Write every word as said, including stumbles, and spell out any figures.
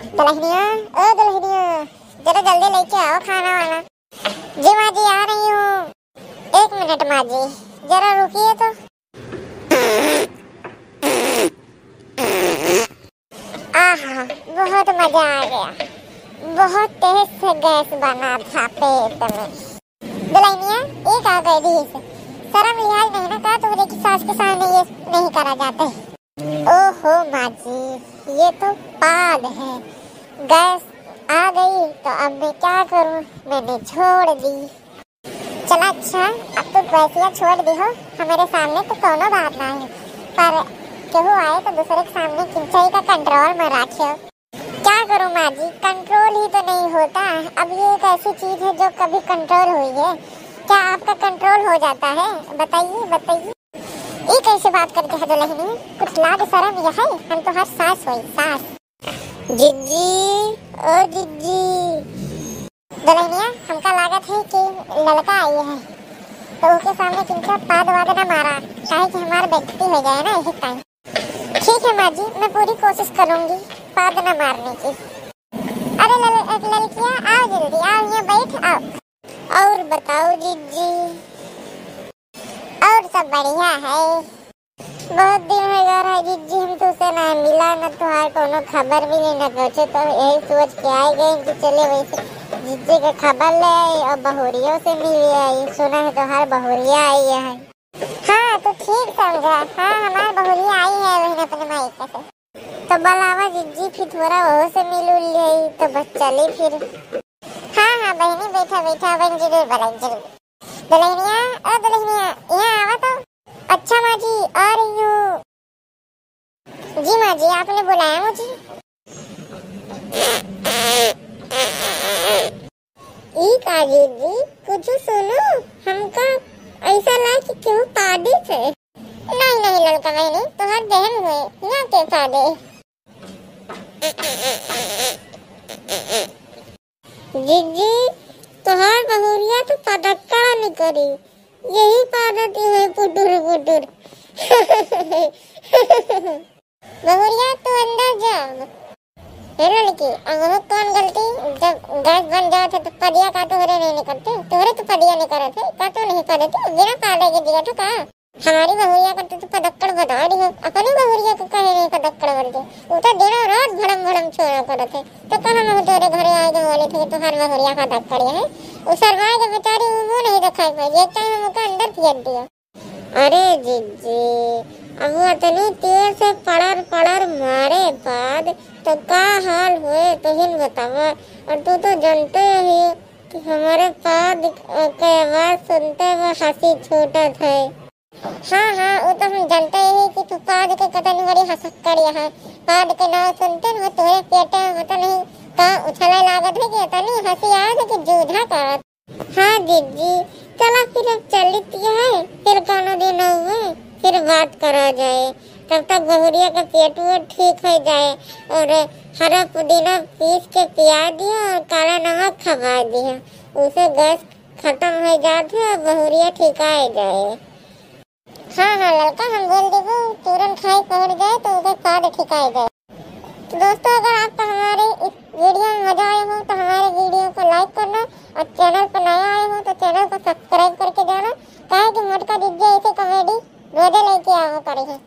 दुल्हनिया, ओ दुल्हनिया, जरा जल्दी लेके आओ खाना वाना। जी माँ जी, आ रही हूँ। एक मिनट माँ जी, जरा रुकिए तो। आहा, बहुत मजा आ गया। बहुत तेज से गैस बना था पेट में। दुल्हनिया, एक आ गए दी से। शर्म लिहाज नहीं ना का, तोहरे की सास के सामने ये नहीं करा जाते। ओहो माँ जी, ये तो पाद है। गैस आ गई तो अब मैं क्या करूँ, मैंने छोड़ दी। चला अच्छा, अब तू गैसिया छोड़ दी हो, हमारे सामने तो कोनो बात ना है, पर केहू आए तो दूसरे के सामने किंचई का कंट्रोल में रखियो। क्या करूँ माँ जी, कंट्रोल ही तो नहीं होता। अब ये एक ऐसी चीज है जो कभी कंट्रोल हुई है, क्या आपका कंट्रोल हो जाता है? बताइए, बताइए। ये कैसे बात करते हैं दुल्हनी, कुछ लाज शर्म यह है? हम तो हर सास होई, सास। जिज्जी, ओ जिज्जी। दुल्हनिया, हमका लागत है कि लड़का आई है, तो ओके सामने किंचा पाद वाद ना मारा, काहे कि हमार बेइज्जती हो जाए ना, यही टाइम। ठीक है माँ जी, मैं पूरी कोशिश करूँगी पाद ना मारने की। अरे लल-, ललकिया, आओ जल्दी, आओ, यहाँ बैठ, आओ। और बताओ जिज्जी। और सब बढ़िया है। बहुत दिन हो गया रहा जिज्जी, हम तुझसे ना मिला, ना तुहार कोनो खबर भी नहीं, ना कुछ। तो यही सोच के आए गए कि चले वैसे जिज्जी का खबर ले आई और बहुरियों से मिल आई। सुना है तुहार बहुरिया आई है। हाँ, तू ठीक समझा। हाँ, हमार बहुरिया आई है बहन अपने मायके से। तो बुलावा जिज्जी, फिर थोड़ा ओहो से मिल उल लेई, तो बस चली फिर। हाँ, हाँ बहनी, बैठा, बैठा, बहन जरूर बुलाई, जरूर। दुल्हनिया, ओ दुल्हनिया, यहाँ आवा तो। अच्छा माँ जी, आ रही हूँ। जी माँ जी, आपने बुलाया मुझे? ई का जिज्जी, कुछ सुनो, हमका ऐसा लगा कि केहू पादिस है। नहीं, नहीं ललका बहनी, तोहार बहन हुए, यहाँ के पादे। जिज्जी, तोहार बहुरिया तो पदक्कड़ निकरी, यही पादत है पुटुर पुटुर। बहुरिया, तू अंदर जा। हे लड़की, अब वो कौन गलती? जब गैस बन जात है तो पदिया का तोहरे नहीं निकरते? तोहरे तो पदिया निकरत है, का तो नहीं पादत है? बिना पादे के दिया तो का? हमारी बहुरिया का तो तू पदक्कड़ बता रही हो, अपनी बहुरिया को कहे नहीं पदक्कड़ बोलते? वो तो दिनों रात भड़म भड़म छोड़ा करत है, तो कहाँ हम तोरे घरे आए के बोले थे कि तोहार बहुरिया पदक्कड़ है? वो शर्मा के बेचारी वो मुँह नहीं दिखाई पाई, एक टाइम हम ओका अंदर फेंक दिया। अरे जिज्जी, अब वो इतनी तेज से पड़र पड़र मारे बाद तो का हाल हुए तुहिन बतावा। और तू तो जानते ही कि हमारे पाद के आवाज सुनते वो हंसी छूटत है। हाँ, हाँ, वो तो हम जानते ही कि तू पाद के कतनी बड़ी हंसक्कड़ है। पाद के नाम सुनते न वो तोरे पेटे में पता नहीं का उछले लागत है कि इतनी हंसी आए थे कि जूझा करत। हाँ जिज्जी, चला फिर अब चलित है, फिर कौनो दिन हुए, फिर बात करा जाए। तब तक बहुरिया का पेट वो ठीक हो जाए और हरा पुदीना पीस के पिया दिया और काला नमक खवा दिया, उसे गैस खत्म हो जात है और बहुरिया ठिकाए जाए। हाँ, हाँ ललका, हम बोल देबो, तुरंत खाए पहुँच जाए तो उधर पाद ठिकाए जाए। तो दोस्तों, अगर आपको हमारे इस वीडियो में मजा आया हो तो हमारे वीडियो को लाइक करना और चैनल पर नया आए हो तो चैनल को सब्सक्राइब करके जाना, काहे कि मोटका जिज्जी ऐसे कॉमेडी रोजे लेके आवा करे है।